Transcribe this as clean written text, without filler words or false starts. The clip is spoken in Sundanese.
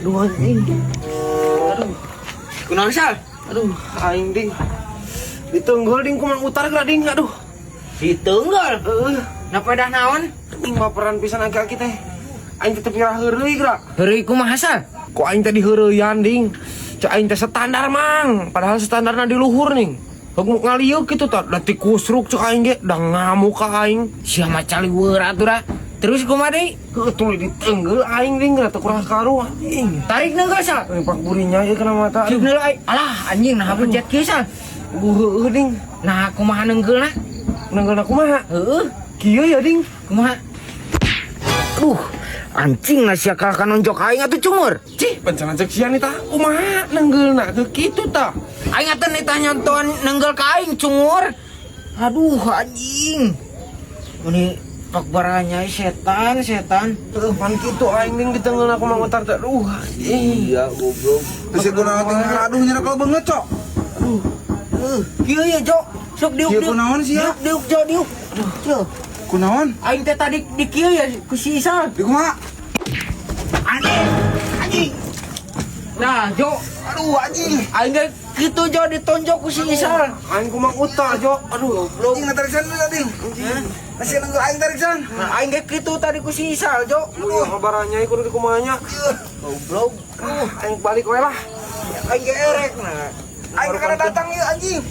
Aduh, anjing. Aduh. Kunaon, Sal? Aduh, aing, ding. Ditenggel, ding, ku Mang Utar geura, ding. Aduh. Ditenggel. Heeh. Na pedah naon? Aing baperan pisan aki-aki teh. Aing tetep nyerah heureuy geura. Heureuy kumaha, Sal? Ku aing teh diheureuyaan, ding. Cek aing teh standar, Mang. Padahal standarna di luhur nih. Heug ngalieu kitu tah, da tikusruk cek aing ge, da ngamuk ka aing. Sia mah caliweur atuh da. Terus kumaha deui? Heuh, tuluy ditenggel aing, ding, geura teu kurang karu anjing. Tarik nenggel, Sal. Aing pak burinya ieu kana mata. Cik heula aing. Alah, anjing, nah pencet kieu, Sal. Heueuh, ding. Nah, kumaha nenggelna? Nenggel kumaha? Heeh. Kieu ya, ding. Kumaha? Aduh, anjing lah sia kalah nonjok aing atuh, cungur. Cih, bencana cek sia nih tah. Kumaha nenggelna ke kitu tah? Aing atuh nitah nyontohan nenggel ka aing, cungur. Aduh, anjing. Ini pak baranya setan, setan. Heuh, pan kitu aing, ding, ditenggelna ku Mang Utar teh. Aduh, anjing. Iya, goblok. Terus kunaon tinggal aduh nyerah kalau banget, Cok. Aduh. Kieu ya, Jok. Sok diuk Kieu diuk. kunaon sia? Diuk diuk, Jok, diuk. Aduh, kieu. Kunaon? Aing teh tadi di kieu ya ku si Isal. Di kumaha? Anjing. Anjing. Nah, Jok. Aduh, anjing. Aing ge kitu, Jo, ditonjok ku si Isal. Aing ku Mang Utar, Jo. Aduh, Goblok. Anjing, tarik san dulu, ding. Masih nunggu aing tarik san. Nah, aing ge kitu tadi ku si Isal, Jo. Aduh, kabaranya kudu di kumahanya. Goblok. Aduh, aing balik we lah. Aing ge erek nah. Aing kada datang ieu, anjing.